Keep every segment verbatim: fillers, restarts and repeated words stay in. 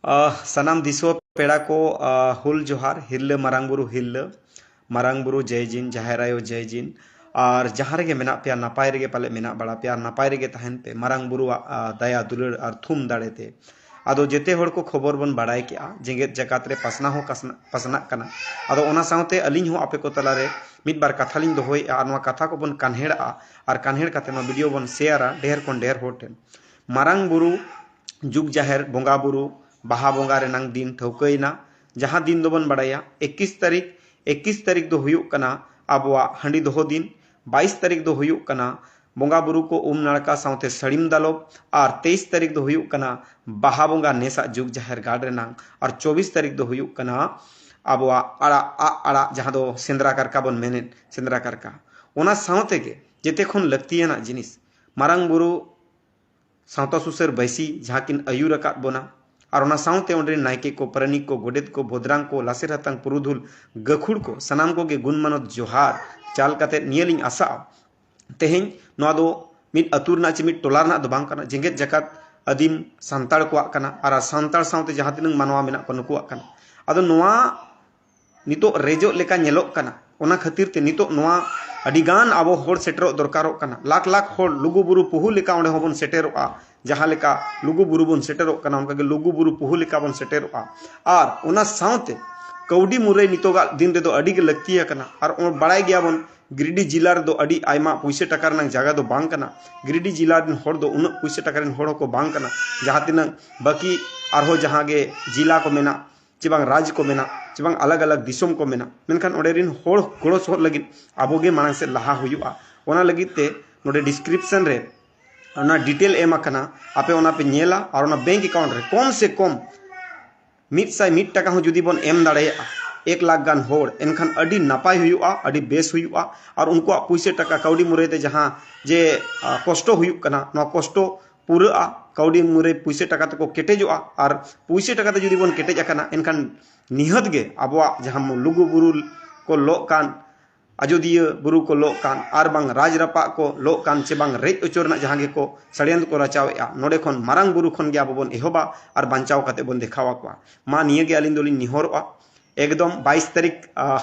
ᱟᱦ, ᱥᱟᱱᱟᱢ ᱫᱤᱥᱩᱣᱟᱹ ᱯᱮᱲᱟ ᱠᱚ, ᱟᱦ, ᱦᱩᱞ ᱡᱚᱦᱟᱨ, ᱦᱤᱨᱞᱟᱹ ᱢᱟᱨᱟᱝ ᱵᱩᱨᱩ ᱦᱤᱨᱞᱟᱹ, ᱢᱟᱨᱟᱝ ᱵᱩᱨᱩ ᱡᱟᱭ ᱡᱤᱱ, ᱡᱟᱦᱮᱨ ᱟᱭᱳ ᱡᱟᱭ ᱡᱤᱱ, ᱟᱨ ᱡᱟᱦᱟᱸ ᱨᱮᱜᱮ ᱢᱮᱱᱟᱜ ᱯᱮᱭᱟ, ᱱᱟᱯᱟᱭ ᱨᱮᱜᱮ ᱯᱟᱞᱮ ᱢᱮᱱᱟᱜ ᱵᱟᱲᱟ ᱯᱮᱭᱟ, ᱟᱨ ᱱᱟᱯᱟᱭ ᱨᱮᱜᱮ ᱛᱟᱦᱮᱱ ᱯᱮ, ᱢᱟᱨᱟᱝ ᱵᱩᱨᱩᱣᱟᱜ, ᱟᱦ, ᱫᱟᱭᱟ ᱫᱩᱞᱟᱹᱲ ᱟᱨ ᱛᱷᱩᱢ ᱫᱟᱲᱮ ᱛᱮ᱾ ᱟᱫᱚ ᱡᱮᱛᱮ ᱦᱚᱲ ᱠᱚ ᱠᱷᱚᱵᱚᱨ ᱵᱚᱱ ᱵᱟᱲᱟᱭ ᱠᱮᱜᱼᱟ, ᱡᱮᱜᱮᱛ ᱡᱟᱠᱟᱛ ᱨᱮ ᱯᱟᱥᱱᱟᱣ ᱦᱚᱸ ᱠᱟᱥᱱᱟ-, ᱯᱟᱥᱱᱟᱜ ᱠᱟᱱᱟ᱾ ᱟᱫᱚ ᱚᱱᱟ ᱥᱟᱶᱛᱮ ᱟᱹᱞᱤᱧ ᱦᱚᱸ ᱟᱯᱮ ᱠᱚ ᱛᱟᱞᱟᱨᱮ ᱢᱤᱫ ᱵᱟᱨ ᱠᱟᱛᱷᱟ ᱞᱤᱧ ᱫᱚᱦᱚᱭᱮᱜᱼᱟ, ᱟᱨ ᱱᱚᱣᱟ ᱠᱟᱛᱷᱟ ᱠᱚᱵᱚᱱ ᱠᱟᱱᱦᱮᱲᱟᱜᱼᱟ, ᱟᱨ ᱠᱟᱱᱦᱮᱲ ᱠᱟᱛᱮ ᱱᱚᱣᱟ ᱵᱷᱤᱰᱤᱭᱳ ᱵᱚᱱ ᱥᱮᱭᱟᱨᱟ ᱰᱷᱮᱨ ᱠᱷᱚᱱ ᱰᱷᱮᱨ ᱦᱚᱲ ᱴᱷᱮᱱ᱾ ᱢᱟᱨᱟᱝ ᱵᱩᱨᱩ, ᱡᱩᱜᱽ ᱡᱟᱦᱮᱨ ᱵᱚᱸᱜᱟ ᱵᱩᱨᱩ, ᱵᱟᱦᱟ ᱵᱚᱸᱜᱟ ᱨᱮᱱᱟᱝ ᱫᱤᱱ ᱴᱷᱟᱹᱣᱠᱟᱹᱭᱮᱱᱟ, ᱡᱟᱦᱟᱸ ᱫᱤᱱ ᱫᱚᱵᱚᱱ ᱵᱟᱲᱟᱭᱟ ᱮᱠᱤᱥ ᱛᱟᱹᱨᱤᱠᱷ, ᱮᱠᱤᱥ ᱛᱟᱹᱨᱤᱠᱷ ᱫᱚ ᱦᱩᱭᱩᱜ ᱠᱟᱱᱟ ᱟᱵᱚᱣᱟᱜ ᱦᱟᱺᱰᱤ ᱫᱚᱦᱚ ᱫᱤᱱ, ᱵᱟᱭᱤᱥ ᱛᱟᱹᱨᱤᱠᱷ ᱫᱚ ᱦᱩᱭᱩᱜ ᱠᱟᱱᱟ ᱵᱚᱸᱜᱟ ᱵᱩᱨᱩ ᱠᱚ ᱩᱢ ᱱᱟᱲᱠᱟ ᱥᱟᱶᱛᱮ ᱥᱟᱹᱲᱤᱢ ᱫᱟᱞᱚᱵ, ᱟᱨ ᱛᱮᱭᱤᱥ ᱛᱟᱹᱨᱤᱠᱷ ᱫᱚ ᱦᱩᱭᱩᱜ ᱠᱟᱱᱟ ᱵᱟᱦᱟ ᱵᱚᱸᱜᱟ ᱱᱮᱥᱟᱜ ᱡᱩᱜᱽ ᱡᱟᱦᱮᱨ ᱜᱟᱲ ᱨᱮᱱᱟᱝ, ᱟᱨ ᱪᱚᱵᱵᱤᱥ ᱛᱟᱹᱨᱤᱠᱷ ᱫᱚ ᱦᱩᱭᱩᱜ ᱠᱟᱱᱟ ᱟᱵᱚᱣᱟᱜ ᱟᱲᱟᱜ, ᱟᱜ ᱟᱲᱟᱜ, ᱡᱟᱦᱟᱸ ᱫᱚ ᱥᱮᱸᱫᱽᱨᱟ ᱠᱟᱨᱠᱟ ᱵᱚᱱ ᱢᱮᱱᱮᱫ, ᱥᱮᱸᱫᱽᱨᱟ ᱠᱟᱨᱠᱟ᱾ ᱚᱱᱟ ᱥᱟᱶ ᱛᱮᱜᱮ ᱡᱮᱛᱮ ᱠᱷᱚᱱ ᱞᱟᱹᱠᱛᱤᱭᱟᱱᱟᱜ ᱡᱤᱱᱤᱥ, ᱢᱟᱨᱟᱝ ᱵᱩᱨᱩ ᱥᱟᱶᱛᱟ ᱥᱩᱥᱟᱹᱨ ᱵᱟᱹᱭᱥᱤ ᱡᱟᱦᱟᱸ ᱠᱤᱱ ᱟᱹᱭᱩᱨ ᱟᱠᱟᱫ ᱵᱚᱱᱟ, ᱟᱨ ᱚᱱᱟ ᱥᱟᱶᱛᱮ ᱚᱸᱰᱮ ᱨᱮᱱ ᱱᱟᱭᱠᱮ ᱠᱚ, ᱯᱟᱨᱟᱱᱤᱠ ᱠᱚ, ᱜᱚᱰᱮᱛ ᱠᱚ, ᱵᱷᱚᱫᱽᱨᱟᱝ ᱠᱚ, ᱞᱟᱥᱮᱨ ᱦᱟᱛᱟᱝ ᱯᱩᱨᱩᱫᱷᱩᱞ ᱜᱟᱹᱠᱷᱩᱲ ᱠᱚ, ᱥᱟᱱᱟᱢ ᱠᱚᱜᱮ ᱜᱩᱱ ᱢᱟᱱᱚᱛ ᱡᱚᱦᱟᱨ ᱪᱟᱞ ᱠᱟᱛᱮ ᱱᱤᱭᱟᱹ ᱞᱤᱧ ᱟᱥᱟᱜᱼᱟ, ᱛᱮᱦᱮᱧ ᱱᱚᱣᱟ ᱫᱚ ᱢᱤᱫ ᱟᱹᱛᱩ ᱨᱮᱱᱟᱜ ᱪᱮ ᱢᱤᱫ ᱴᱚᱞᱟ ᱨᱮᱱᱟᱜ ᱫᱚ ᱵᱟᱝ ᱠᱟᱱᱟ, ᱡᱮᱜᱮᱛ ᱡᱟᱠᱟᱛ ᱟᱹᱫᱤᱢ ᱥᱟᱱᱛᱟᱲ ᱠᱚᱣᱟᱜ ᱠᱟᱱᱟ, ᱟᱨ ᱥᱟᱱᱛᱟᱲ ᱥᱟᱶᱛᱮ ᱡᱟᱦᱟᱸ ᱛᱤᱱᱟᱹᱜ ᱢᱟᱱᱣᱟ ᱢᱮᱱᱟᱜ ᱠᱚᱣᱟ, ᱱᱩᱠᱩᱣᱟᱜ ᱠᱟᱱᱟ᱾ ᱟᱫᱚ ᱱᱚᱣᱟ ᱱᱤᱛᱚᱜ ᱨᱮᱡᱚᱜ ᱞᱮᱠᱟ ᱧᱮᱞᱚᱜ ᱠᱟᱱᱟ, ᱚᱱᱟ ᱠᱷᱟᱹᱛᱤᱨ ᱛᱮ ᱱᱤᱛᱚᱜ ᱱᱚᱣᱟ ᱟᱹᱰᱤᱜᱟᱱ ᱟᱵᱚ ᱦᱚᱲ ᱥᱮᱴᱮᱨᱚᱜ ᱫᱚᱨᱠᱟᱨᱚᱜ ᱠᱟᱱᱟ᱾ ᱞᱟᱠᱷ ᱞᱟᱠᱷ ᱦᱚᱲ ᱞᱩᱜᱩ ᱵᱩᱨᱩ ᱯᱩᱦᱩ ᱞᱮᱠᱟ ᱚᱸᱰᱮ ᱦᱚᱸᱵᱚᱱ ᱥᱮᱴᱮᱨᱚᱜᱼᱟ᱾ ᱡᱟᱦᱟᱸ ᱞᱮᱠᱟ ᱞᱩᱜᱩ ᱵᱩᱨᱩ ᱵᱚᱱ ᱥᱮᱴᱮᱨᱚᱜ ᱠᱟᱱᱟ, ᱚᱱᱠᱟᱜᱮ ᱞᱩᱜᱩ ᱵᱩᱨᱩ ᱯᱩᱦᱩ ᱞᱮᱠᱟ ᱵᱚᱱ ᱥᱮᱴᱮᱨᱚᱜᱼᱟ᱾ ᱟᱨ ᱚᱱᱟ ᱥᱟᱶᱛᱮ ᱠᱟᱹᱣᱰᱤ ᱢᱩᱨᱟᱹᱭ ᱱᱤᱛᱚᱜᱟᱜ ᱫᱤᱱ ᱨᱮᱫᱚ ᱟᱹᱰᱤ ᱜᱮ ᱞᱟᱹᱠᱛᱤ ᱟᱠᱟᱱᱟ᱾ ᱟᱨ ᱚᱱ-, ᱵᱟᱲᱟᱭ ᱜᱮᱭᱟᱵᱚᱱ, ᱜᱤᱨᱤᱰᱤ ᱡᱮᱞᱟ ᱨᱮᱫᱚ ᱟᱹᱰᱤ ᱟᱭᱢᱟ ᱯᱩᱭᱥᱟᱹ ᱴᱟᱠᱟ ᱨᱮᱱᱟᱜ ᱡᱟᱭᱜᱟ ᱫᱚ ᱵᱟᱝ ᱠᱟᱱᱟ᱾ ᱜᱤᱨᱤᱰᱤ ᱡᱮᱞᱟ ᱨᱮᱱ ᱦᱚᱲ ᱫᱚ ᱩᱱᱟᱹᱜ ᱯᱩᱭᱥᱟᱹ ᱴᱟᱠᱟ ᱨᱮᱱ ᱦᱚᱲ ᱦᱚᱸᱠᱚ ᱵᱟᱝ ᱠᱟᱱᱟ᱾ ᱡᱟᱦᱟᱸ ᱛᱤᱱᱟᱹᱜ ᱵᱟᱹᱠᱤ ᱟᱨᱦᱚᱸ ᱡᱟᱦᱟᱸ ᱜᱮ ᱡᱮᱞᱟ ᱠᱚ ᱢᱮᱱᱟᱜ, ᱪᱮ ᱵᱟᱝ ᱨᱟᱡᱽ ᱠᱚ ᱢᱮᱱᱟᱜ, ᱪᱮ ᱵᱟᱝ ᱟᱞᱟᱜᱽ ᱟᱞᱟᱜᱽ ᱫᱤᱥᱚᱢ ᱠᱚ ᱢᱮᱱᱟᱜ, ᱢᱮᱱᱠᱷᱟᱱ ᱚᱸᱰᱮ ᱨᱮᱱ ᱦᱚᱲ ᱜᱚᱲᱚ ᱥᱚᱦᱚᱫ ᱞᱟᱹᱜᱤᱫ ᱟᱵᱚ ᱜᱮ ᱢᱟᱲᱟᱝ ᱥᱮᱫ ᱞᱟᱦᱟ ᱦᱩᱭᱩᱜᱼᱟ᱾ ᱚᱱᱟ ᱞᱟᱹᱜᱤᱫ ᱛᱮ ᱱᱚᱰᱮ ᱰᱤᱥᱠᱨᱤᱯᱥᱚᱱ ᱨᱮ ᱚᱱᱟ ᱰᱤᱴᱮᱞ ᱮᱢ ᱟᱠᱟᱱᱟ, ᱟᱯᱮ ᱚᱱᱟ ᱯᱮ ᱧᱮᱞᱟ ᱟᱨ ᱚᱱᱟ ᱵᱮᱝᱠ ᱮᱠᱟᱣᱩᱱᱴ ᱨᱮ ᱠᱚᱢ ᱥᱮ ᱠᱚᱢ ᱢᱤᱫ ᱥᱟᱭ ᱢᱤᱫ ᱴᱟᱠᱟ ᱦᱚᱸ ᱡᱩᱫᱤ ᱵᱚᱱ ᱮᱢ ᱫᱟᱲᱮᱭᱟᱜᱼᱟ ᱮᱠ ᱞᱟᱠᱷ ᱜᱟᱱ ᱦᱚᱲ, ᱮᱱᱠᱷᱟᱱ ᱟᱹᱰᱤ ᱱᱟᱯᱟᱭ ᱦᱩᱭᱩᱜᱼᱟ, ᱟᱹᱰᱤ ᱵᱮᱥ ᱦᱩᱭᱩᱜᱼᱟ᱾ ᱟᱨ ᱩᱱᱠᱩᱣᱟᱜ ᱯᱩᱭᱥᱟᱹ ᱴᱟᱠᱟ ᱠᱟᱹᱣᱰᱤ ᱢᱩᱨᱟᱹᱭ ᱛᱮ ᱡᱟᱦᱟᱸ ᱡᱮ, ᱟ, ᱠᱚᱥᱴᱚ ᱦᱩᱭᱩᱜ ᱠᱟᱱᱟ, ᱱᱚᱣᱟ ᱠᱚᱥᱴᱚ ᱯᱩᱨᱟᱹᱜᱼᱟ᱾ ᱠᱟᱹᱣᱰᱤ ᱢᱩᱨᱟᱹᱭ ᱯᱩᱭᱥᱟᱹ ᱴᱟᱠᱟ ᱛᱮᱠᱚ ᱠᱮᱴᱮᱡᱚᱜᱼᱟ᱾ ᱟᱨ ᱯᱩᱭᱥᱟᱹ ᱴᱟᱠᱟ ᱛᱮ ᱡᱩᱫᱤ ᱵᱚᱱ ᱠᱮᱴᱮᱡ ᱟᱠᱟᱱᱟ, ᱮᱱᱠᱷᱟᱱ ᱱᱤᱦᱟᱹᱛ ᱜᱮ ᱟᱵᱚᱣᱟᱜ ᱡᱟᱦᱟᱸ ᱞᱩᱜᱩ ᱵᱩᱨᱩ ᱠᱚ ᱞᱚᱜ ᱠᱟᱱ ᱟᱡᱚᱫᱤᱭᱟᱹ ᱵᱩᱨᱩ ᱠᱚ ᱞᱚᱜ ᱠᱟᱱ ᱟᱨ ᱵᱟᱝ ᱨᱟᱡᱽ ᱨᱟᱯᱟᱜ ᱠᱚ ᱞᱚᱜ ᱠᱟᱱ ᱪᱮ ᱵᱟᱝ ᱨᱮᱡ ᱚᱪᱚ ᱨᱮᱱᱟᱜ ᱡᱟᱦᱟᱸ ᱜᱮᱠᱚ ᱥᱟᱲᱮᱭᱟᱱ ᱠᱚ ᱨᱟᱪᱟᱣᱮᱫᱼᱟ, ᱱᱚᱰᱮ ᱠᱷᱚᱱ ᱢᱟᱨᱟᱝ ᱵᱩᱨᱩ ᱠᱷᱚᱱ ᱜᱮ ᱟᱵᱚ ᱵᱚᱱ ᱮᱦᱚᱵᱟ ᱟᱨ ᱵᱟᱧᱪᱟᱣ ᱠᱟᱛᱮ ᱵᱚᱱ ᱫᱮᱠᱷᱟᱣ ᱟᱠᱚᱣᱟ᱾ ᱢᱟ ᱱᱤᱭᱟᱹ ᱜᱮ ᱟᱹᱞᱤᱧ ᱫᱚᱞᱤᱧ ᱱᱮᱦᱚᱨᱚᱜᱼᱟ, ᱮᱠᱫᱚᱢ ᱵᱟᱭᱤᱥ ᱛᱟᱹᱨᱤᱠᱷ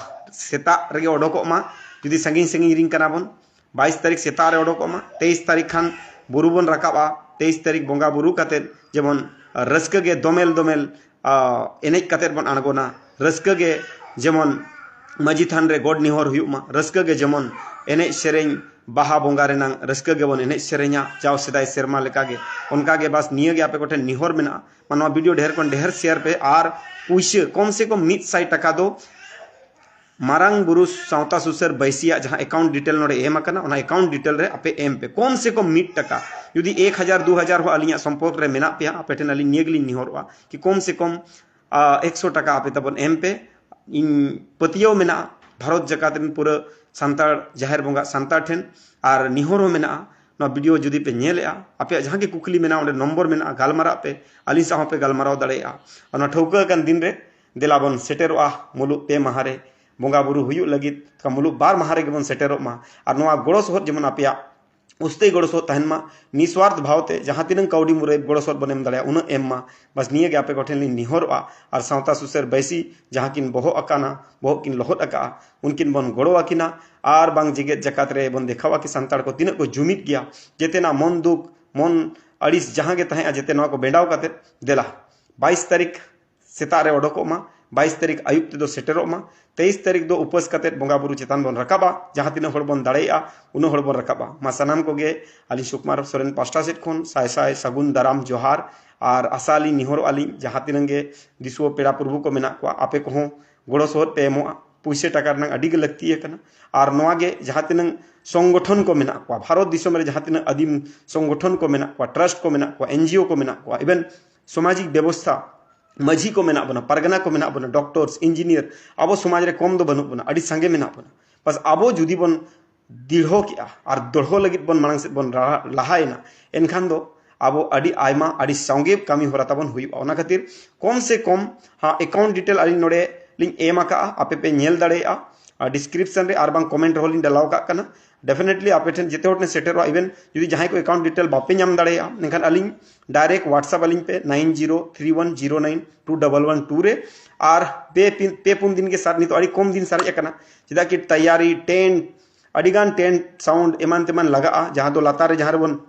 ᱥᱮᱛᱟᱜ ᱨᱮᱜᱮ ᱚᱰᱚᱠᱚᱜ ᱢᱟ᱾ ᱡᱩᱫᱤ ᱥᱟᱺᱜᱤᱧ ᱥᱟᱺᱜᱤᱧ ᱨᱤᱱ ᱠᱟᱱᱟ ᱵᱚᱱ, ᱵᱟᱭᱤᱥ ᱛᱟᱹᱨᱤᱠᱷ ᱥᱮᱛᱟᱜ ᱨᱮ ᱚᱰᱚᱠᱚᱜ ᱢᱟ᱾ ᱛᱮᱭᱤᱥ ᱛᱟᱹᱨᱤᱠᱷ ᱠᱷᱟᱱ ᱵᱩᱨᱩ ᱵᱚᱱ ᱨᱟᱠᱟᱵᱼᱟ᱾ ᱛᱮᱭᱤᱥ ᱛᱟᱹᱨᱤᱠᱷ ᱵᱚᱸᱜᱟ ᱵᱩᱨᱩ ᱠᱟᱛᱮᱫ ᱡᱮᱢᱚᱱ ᱨᱟᱹᱥᱠᱟᱹ ᱜᱮ ᱫᱚᱢᱮᱞ ᱫᱚᱢᱮᱞ ᱮᱱᱮᱡ ᱠᱟᱛᱮᱫ ᱵᱚᱱ ᱟᱬᱜᱚᱱᱟ᱾ ᱨᱟᱹᱥᱠᱟᱹ ᱜᱮ ᱡᱮᱢᱚᱱ ᱢᱟᱹᱡᱷᱤ ᱛᱷᱟᱱ ᱨᱮ ᱜᱚᱰ ᱱᱮᱦᱚᱨ ᱦᱩᱭᱩᱜ ᱢᱟ, ᱨᱟᱹᱥᱠᱟᱹ ᱜᱮ ᱡᱮᱢᱚᱱ ᱮᱱᱮᱡ ᱥᱮᱨᱮᱧ, ᱵᱟᱦᱟ ᱵᱚᱸᱜᱟ ᱨᱮᱱᱟᱝ ᱨᱟᱹᱥᱠᱟᱹ ᱜᱮᱵᱚᱱ ᱮᱱᱮᱡ ᱥᱮᱨᱮᱧᱟ ᱡᱟᱣ ᱥᱮᱫᱟᱭ ᱥᱮᱨᱢᱟ ᱞᱮᱠᱟᱜᱮ᱾ ᱚᱱᱠᱟᱜᱮ ᱵᱟᱥ ᱱᱤᱭᱟᱹᱜᱮ ᱟᱯᱮ ᱠᱚᱴᱷᱮᱱ ᱱᱮᱦᱚᱨ ᱢᱮᱱᱟᱜᱼᱟ, ᱢᱟ ᱱᱚᱣᱟ ᱵᱷᱤᱰᱤᱭᱳ ᱰᱷᱮᱨ ᱠᱷᱚᱱ ᱰᱷᱮᱨ ᱥᱮᱭᱟᱨ ᱯᱮ ᱟᱨ ᱯᱩᱭᱥᱟᱹ ᱠᱚᱢ ᱥᱮ ᱠᱚᱢ ᱢᱤᱫ ᱥᱟᱭ ᱴᱟᱠᱟ ᱫᱚ ᱢᱟᱨᱟᱝ ᱵᱩᱨᱩ ᱥᱟᱶᱛᱟ ᱥᱩᱥᱟᱹᱨ ᱵᱟᱹᱭᱥᱤᱭᱟᱜ ᱡᱟᱦᱟᱸ ᱮᱠᱟᱣᱩᱱᱴ ᱰᱤᱴᱮᱞ ᱱᱚᱰᱮ ᱮᱢ ᱟᱠᱟᱱᱟ, ᱚᱱᱟ ᱮᱠᱟᱣᱩᱱᱴ ᱰᱤᱴᱮᱞ ᱨᱮ ᱟᱯᱮ ᱮᱢ ᱯᱮ, ᱠᱚᱢ ᱥᱮ ᱠᱚᱢ ᱢᱤᱫ ᱴᱟᱠᱟ᱾ ᱡᱩᱫᱤ ᱮᱠ ᱦᱟᱡᱟᱨ ᱫᱩ ᱦᱟᱡᱟᱨ ᱦᱚᱸ ᱟᱹᱞᱤᱧᱟᱜ ᱥᱚᱢᱯᱚᱨᱠ ᱨᱮ ᱢᱮᱱᱟᱜ ᱯᱮᱭᱟ, ᱟᱯᱮ ᱴᱷᱮᱱ ᱟᱹᱞᱤᱧ ᱱᱤᱭᱟᱹ ᱜᱮᱞᱤᱧ ᱱᱮᱦᱚᱨᱚᱜᱼᱟ ᱠᱤ ᱠᱚᱢ ᱥᱮ ᱠᱚᱢ ᱮᱠᱥᱚ ᱴᱟᱠᱟ ᱟᱯᱮ ᱛᱟᱵᱚᱱ ᱮᱢ ᱯᱮ᱾ ᱤᱧ ᱯᱟᱹᱛᱭᱟᱹᱣ ᱢᱮᱱᱟᱜᱼᱟ ᱵᱷᱟᱨᱚᱛ ᱡᱟᱠᱟᱛ ᱨᱮᱱ ᱯᱩᱨᱟᱹ ᱥᱟᱱᱛᱟᱲ ᱡᱟᱦᱮᱨ ᱵᱚᱸᱜᱟ ᱥᱟᱱᱛᱟᱲ ᱴᱷᱮᱱ, ᱟᱨ ᱱᱮᱦᱚᱨ ᱦᱚᱸ ᱢᱮᱱᱟᱜᱼᱟ᱾ ᱱᱚᱣᱟ ᱵᱷᱤᱰᱤᱭᱳ ᱡᱩᱫᱤ ᱯᱮ ᱧᱮᱞᱮᱜᱼᱟ, ᱟᱯᱮᱭᱟᱜ ᱡᱟᱦᱟᱸ ᱜᱮ ᱠᱩᱠᱞᱤ ᱢᱮᱱᱟᱜᱼᱟ, ᱚᱸᱰᱮ ᱱᱚᱢᱵᱚᱨ ᱢᱮᱱᱟᱜᱼᱟ, ᱜᱟᱞᱢᱟᱨᱟᱜ ᱯᱮ, ᱟᱹᱞᱤᱧ ᱥᱟᱶ ᱦᱚᱸᱯᱮ ᱜᱟᱞᱢᱟᱨᱟᱣ ᱫᱟᱲᱮᱭᱟᱜᱼᱟ᱾ ᱚᱱᱟ ᱴᱷᱟᱹᱣᱠᱟᱹ ᱟᱠᱟᱱ ᱫᱤᱱ ᱨᱮ ᱫᱮᱞᱟ ᱵᱚᱱ ᱥᱮᱴᱮᱨᱚᱜᱼᱟ᱾ ᱢᱩᱞᱩᱜ ᱯᱮ ᱢᱟᱦᱟ ᱨᱮ ᱵᱚᱸᱜᱟ ᱵᱩᱨᱩ ᱦᱩᱭᱩᱜ ᱞᱟᱹᱜᱤᱫ, ᱢᱩᱞᱩᱜ ᱵᱟᱨ ᱢᱟᱦᱟ ᱨᱮᱜᱮ ᱵᱚᱱ ᱥᱮᱴᱮᱨᱚᱜ ᱢᱟ᱾ ᱟᱨ ᱱᱚᱣᱟ ᱜᱚᱲᱚ ᱥᱚᱦᱚᱫ ᱡᱮᱢᱚᱱ ᱟᱯᱮᱭᱟᱜ ᱩᱥᱛᱟᱹᱭ ᱜᱚᱲᱚ ᱥᱚᱦᱚᱫ ᱛᱟᱦᱮᱱ ᱢᱟ, ᱱᱤᱥᱣᱟᱨᱛᱷ ᱵᱷᱟᱣᱛᱮ ᱡᱟᱦᱟᱸ ᱛᱤᱱᱟᱹᱜ ᱠᱟᱹᱣᱰᱤ ᱢᱩᱨᱟᱹᱭ ᱜᱚᱲᱚ ᱥᱚᱦᱚᱫ ᱵᱚᱱ ᱮᱢ ᱫᱟᱲᱮᱭᱟᱜᱼᱟ, ᱩᱱᱟᱹᱜ ᱮᱢ ᱢᱟ᱾ ᱵᱟᱥ ᱱᱤᱭᱟᱹ ᱜᱮ ᱟᱯᱮ ᱠᱚᱴᱷᱮᱱ ᱞᱤᱧ ᱱᱮᱦᱚᱨᱚᱜᱼᱟ᱾ ᱟᱨ ᱥᱟᱶᱛᱟ ᱥᱩᱥᱟᱹᱨ ᱵᱟᱹᱭᱥᱤ ᱡᱟᱦᱟᱸ ᱠᱤᱱ ᱵᱚᱦᱚᱜ ᱟᱠᱟᱱᱟ, ᱵᱚᱦᱚᱜ ᱠᱤᱱ ᱞᱚᱦᱚᱫ ᱟᱠᱟᱜᱼᱟ, ᱩᱱᱠᱤᱱ ᱵᱚᱱ ᱜᱚᱲᱚ ᱟᱹᱠᱤᱱᱟ᱾ ᱟᱨ ᱵᱟᱝ ᱡᱮᱜᱮᱛ ᱡᱟᱠᱟᱛ ᱨᱮ ᱵᱚᱱ ᱫᱮᱠᱷᱟᱣᱟ ᱠᱤ ᱥᱟᱱᱛᱟᱲ ᱠᱚ ᱛᱤᱱᱟᱹᱜ ᱠᱚ ᱡᱩᱢᱤᱫ ᱜᱮᱭᱟ᱾ ᱡᱮᱛᱮᱱᱟᱜ ᱢᱚᱱ ᱫᱩᱠ, ᱢᱚᱱ ᱟᱹᱲᱤᱥ ᱡᱟᱦᱟᱸ ᱜᱮ ᱛᱟᱦᱮᱸᱜᱼᱟ, ᱡᱮᱛᱮ ᱱᱚᱣᱟ ᱠᱚ ᱵᱮᱸᱰᱟᱣ ᱠᱟᱛᱮ ᱫᱮᱞᱟ ᱵᱟᱭᱤᱥ ᱛᱟᱹᱨᱤᱠᱷ ᱥᱮᱛᱟᱜ ᱨᱮ ᱚᱰᱚᱠᱚᱜ ᱢᱟ, ᱵᱟᱭᱤᱥ ᱛᱟᱹᱨᱤᱠᱷ ᱟᱹᱭᱩᱵ ᱛᱮᱫᱚ ᱥᱮᱴᱮᱨᱚᱜ ᱢᱟ᱾ ᱛᱮᱭᱤᱥ ᱛᱟᱹᱨᱤᱠᱷ ᱫᱚ ᱩᱯᱟᱹᱥ ᱠᱟᱛᱮ ᱵᱚᱸᱜᱟ ᱵᱩᱨᱩ ᱪᱮᱛᱟᱱ ᱵᱚᱱ ᱨᱟᱠᱟᱵᱟ, ᱡᱟᱦᱟᱸ ᱛᱤᱱᱟᱹᱜ ᱦᱚᱲ ᱵᱚᱱ ᱫᱟᱲᱮᱭᱟᱜᱼᱟ ᱩᱱᱟᱹᱜ ᱦᱚᱲ ᱵᱚᱱ ᱨᱟᱠᱟᱵᱟ᱾ ᱢᱟ ᱥᱟᱱᱟᱢ ᱠᱚᱜᱮ ᱟᱹᱞᱤᱧ ᱥᱩᱠᱢᱟᱨ ᱥᱚᱨᱮᱱ ᱯᱟᱥᱴᱟ ᱥᱮᱫ ᱠᱷᱚᱱ ᱥᱟᱭ ᱥᱟᱭ ᱥᱟᱹᱜᱩᱱ ᱫᱟᱨᱟᱢ ᱡᱚᱦᱟᱨ᱾ ᱟᱨ ᱟᱥᱟ ᱞᱤᱧ ᱱᱮᱦᱚᱨᱚᱜᱼᱟ ᱞᱤᱧ ᱡᱟᱦᱟᱸ ᱛᱤᱱᱟᱹᱜ ᱜᱮ ᱫᱤᱥᱩᱣᱟᱹ ᱯᱮᱲᱟ ᱯᱨᱚᱵᱷᱩ ᱠᱚ ᱢᱮᱱᱟᱜ ᱠᱚᱣᱟ, ᱟᱯᱮ ᱠᱚᱦᱚᱸ ᱜᱚᱲᱚ ᱥᱚᱦᱚᱫ ᱯᱮ ᱮᱢᱚᱜᱼᱟ᱾ ᱯᱩᱭᱥᱟᱹ ᱴᱟᱠᱟ ᱨᱮᱱᱟᱜ ᱟᱹᱰᱤ ᱜᱮ ᱞᱟᱹᱠᱛᱤ ᱟᱠᱟᱱᱟ᱾ ᱟᱨ ᱱᱚᱣᱟ ᱜᱮ ᱡᱟᱦᱟᱸ ᱛᱤᱱᱟᱹᱜ ᱥᱚᱝᱜᱚᱴᱷᱚᱱ ᱠᱚ ᱢᱮᱱᱟᱜ ᱠᱚᱣᱟ, ᱵᱷᱟᱨᱚᱛ ᱫᱤᱥᱚᱢ ᱨᱮ ᱡᱟᱦᱟᱸ ᱛᱤᱱᱟᱹᱜ ᱟᱹᱫᱤᱢ ᱥᱚᱝᱜᱚᱴᱷᱚᱱ ᱠᱚ ᱢᱮᱱᱟᱜ ᱠᱚᱣᱟ, ᱴᱨᱟᱥᱴ ᱠᱚ ᱢᱮᱱᱟᱜ ᱠᱚᱣᱟ, ᱮᱱᱡᱤᱳ ᱠᱚ ᱢᱮᱱᱟᱜ ᱠᱚᱣᱟ, ᱤᱵᱷᱮᱱ ᱥᱟᱢᱟᱡᱤᱠ ᱵᱮᱵᱚᱥᱛᱷᱟ, ᱢᱟᱹᱡᱷᱤ ᱠᱚ ᱢᱮᱱᱟᱜ ᱵᱚᱱᱟ, ᱯᱟᱨᱜᱟᱱᱟ ᱠᱚ ᱢᱮᱱᱟᱜ ᱵᱚᱱᱟ, ᱰᱚᱠᱴᱚᱨᱥ, ᱤᱧᱡᱤᱱᱤᱭᱟᱨ, ᱟᱵᱚ ᱥᱚᱢᱟᱡᱽ ᱨᱮ ᱠᱚᱢ ᱫᱚ ᱵᱟᱹᱱᱩᱜ ᱵᱚᱱᱟ, ᱟᱹᱰᱤ ᱥᱟᱸᱜᱮ ᱢᱮᱱᱟᱜ ᱵᱚᱱᱟ᱾ ᱵᱟᱥ ᱟᱵᱚ ᱡᱩᱫᱤ ᱵᱚᱱ ᱫᱤᱲᱦᱚ ᱠᱮᱜᱼᱟ ᱟᱨ ᱫᱚᱲᱦᱚ ᱞᱟᱹᱜᱤᱫ ᱵᱚᱱ ᱢᱟᱲᱟᱝ ᱥᱮᱫ ᱵᱚᱱ ᱞᱟᱦᱟᱭᱮᱱᱟ, ᱮᱱᱠᱷᱟᱱ ᱫᱚ ᱟᱵᱚ ᱟᱹᱰᱤ ᱟᱭᱢᱟ, ᱟᱹᱰᱤ ᱥᱟᱸᱜᱮ ᱠᱟᱹᱢᱤ ᱦᱚᱨᱟ ᱛᱟᱵᱚᱱ ᱦᱩᱭᱩᱜᱼᱟ᱾ ᱚᱱᱟ ᱠᱷᱟᱹᱛᱤᱨ ᱠᱚᱢ ᱥᱮ ᱠᱚᱢ, ᱦᱟᱸ, ᱮᱠᱟᱣᱩᱱᱴ ᱰᱤᱴᱮᱞ ᱟᱹᱞᱤᱧ ᱱᱚᱰᱮ ᱞᱤᱧ ᱮᱢ ᱟᱠᱟᱜᱼᱟ, ᱟᱯᱮ ᱯᱮ ᱧᱮᱞ ᱫᱟᱲᱮᱭᱟᱜᱼᱟ᱾ ᱰᱤᱥᱠᱨᱤᱯᱥᱚᱱ ᱨᱮ ᱟᱨ ᱵᱟᱝ ᱠᱚᱢᱮᱱᱴ ᱨᱮᱦᱚᱸ ᱞᱤᱧ ᱰᱟᱞᱟᱣ ᱠᱟᱜ ᱠᱟᱱᱟ᱾ ᱰᱮᱯᱷᱤᱱᱮᱴᱞᱤ ᱟᱯᱮ ᱴᱷᱮᱱ ᱡᱮᱛᱮ ᱦᱚᱲ ᱴᱷᱮᱱ ᱥᱮᱴᱮᱨᱚᱜᱼᱟ᱾ ᱤᱵᱷᱮᱱ ᱡᱩᱫᱤ ᱡᱟᱦᱟᱸᱭ ᱠᱚ ᱮᱠᱟᱣᱩᱱᱴ ᱰᱤᱴᱮᱞ ᱵᱟᱯᱮ ᱧᱟᱢ ᱫᱟᱲᱮᱭᱟᱜᱼᱟ, ᱮᱱᱠᱷᱟᱱ ᱟᱹᱞᱤᱧ ᱰᱟᱭᱨᱮᱠᱴ ᱣᱟᱴᱥᱮᱯ ᱟᱹᱞᱤᱧ ᱯᱮ, ᱱᱟᱭᱤᱱ ᱡᱤᱨᱳ ᱛᱷᱨᱤ ᱣᱟᱱ ᱡᱤᱨᱳ ᱱᱟᱭᱤᱱ ᱴᱩ ᱰᱚᱵᱚᱞ ᱣᱟᱱ ᱴᱩ ᱨᱮ᱾ ᱟᱨ ᱯᱮ ᱯᱤᱱ ᱯᱮ ᱯᱩᱱ ᱫᱤᱱ ᱜᱮ ᱥᱟᱨ, ᱱᱤᱛᱚᱜ ᱟᱹᱰᱤ ᱠᱚᱢ ᱫᱤᱱ ᱥᱟᱨᱮᱡ ᱟᱠᱟᱱᱟ, ᱪᱮᱫᱟᱜ ᱠᱤ ᱛᱟᱭᱟᱨᱤ ᱴᱮᱱᱴ, ᱟᱹᱰᱤᱜᱟᱱ ᱴᱮᱱᱴ ᱥᱟᱣᱩᱱᱰ ᱮᱢᱟᱱ ᱛᱮᱢᱟᱱ ᱞᱟᱜᱟᱜᱼᱟ, ᱡᱟᱦᱟᱸ ᱫᱚ ᱞᱟᱛᱟᱨ ᱨᱮ ᱡᱟᱦᱟᱸ ᱨᱮᱵᱚᱱ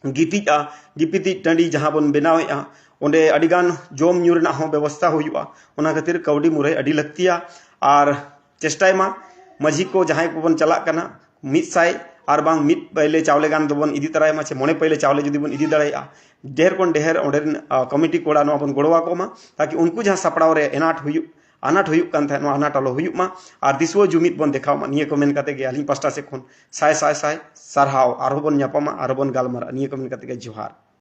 ᱜᱤᱛᱤᱡᱼᱟ, ᱜᱤᱯᱤᱛᱤᱡ ᱴᱟᱺᱰᱤ ᱡᱟᱦᱟᱸ ᱵᱚᱱ ᱵᱮᱱᱟᱣᱮᱫᱼᱟ, ᱚᱸᱰᱮ ᱟᱹᱰᱤᱜᱟᱱ ᱡᱚᱢ ᱧᱩ ᱨᱮᱱᱟᱜ ᱦᱚᱸ ᱵᱮᱵᱚᱥᱛᱷᱟ ᱦᱩᱭᱩᱜᱼᱟ᱾ ᱚᱱᱟ ᱠᱷᱟᱹᱛᱤᱨ ᱠᱟᱹᱣᱰᱤ ᱢᱩᱨᱟᱹᱭ ᱟᱹᱰᱤ ᱞᱟᱹᱠᱛᱤᱭᱟ᱾ ᱟᱨ ᱪᱮᱥᱴᱟᱭ ᱢᱟ ᱢᱟᱹᱡᱷᱤ ᱠᱚ ᱡᱟᱦᱟᱸᱭ ᱠᱚᱵᱚᱱ ᱪᱟᱞᱟᱜ ᱠᱟᱱᱟ, ᱢᱤᱫ ᱥᱟᱭ ᱟᱨ ᱵᱟᱝ ᱢᱤᱫ ᱯᱟᱹᱭᱞᱟᱹ ᱪᱟᱣᱞᱮ ᱜᱟᱱ ᱫᱚᱵᱚᱱ ᱤᱫᱤ ᱛᱚᱨᱟᱭ ᱢᱟ, ᱥᱮ ᱢᱚᱬᱮ ᱯᱟᱹᱭᱞᱟᱹ ᱪᱟᱣᱞᱮ ᱡᱩᱫᱤ ᱵᱚᱱ ᱤᱫᱤ ᱫᱟᱲᱮᱭᱟᱜᱼᱟ, ᱰᱷᱮᱨ ᱠᱷᱚᱱ ᱰᱷᱮᱨ ᱚᱸᱰᱮ ᱨᱮᱱ, ᱟ, ᱠᱚᱢᱤᱴᱤ ᱠᱚᱲᱟ ᱱᱚᱣᱟ ᱵᱚᱱ ᱜᱚᱲᱚ ᱟᱠᱚ ᱢᱟ, ᱛᱟᱠᱤ ᱩᱱᱠᱩ ᱡᱟᱦᱟᱸ ᱥᱟᱯᱲᱟᱣ ᱨᱮ ᱮᱱᱟᱴ ᱦᱩᱭᱩᱜ, ᱟᱱᱟᱴ ᱦᱩᱭᱩᱜ ᱠᱟᱱ ᱛᱟᱦᱮᱸᱫ, ᱱᱚᱣᱟ ᱟᱱᱟᱴ ᱟᱞᱚ ᱦᱩᱭᱩᱜ ᱢᱟ᱾ ᱟᱨ ᱫᱤᱥᱩᱣᱟᱹ ᱡᱩᱢᱤᱫ ᱵᱚᱱ ᱫᱮᱠᱷᱟᱣ ᱢᱟ᱾ ᱱᱤᱭᱟᱹ ᱠᱚ ᱢᱮᱱ ᱠᱟᱛᱮ ᱜᱮ ᱟᱹᱞᱤᱧ ᱯᱟᱥᱴᱟ ᱥᱮᱫ ᱠᱷᱚᱱ ᱥᱟᱭ ᱥᱟᱭ ᱥᱟᱭ ᱥᱟᱨᱦᱟᱣ᱾ ᱟᱨᱦᱚᱸ ᱵᱚᱱ ᱧᱟᱯᱟᱢᱟ, ᱟᱨᱦᱚᱸ ᱵᱚᱱ ᱜᱟᱞᱢᱟᱨᱟᱜᱼᱟ᱾ ᱱᱤᱭᱟᱹ ᱠᱚ ᱢᱮᱱ ᱠᱟᱛᱮ ᱜᱮ ᱡᱚᱦᱟᱨ᱾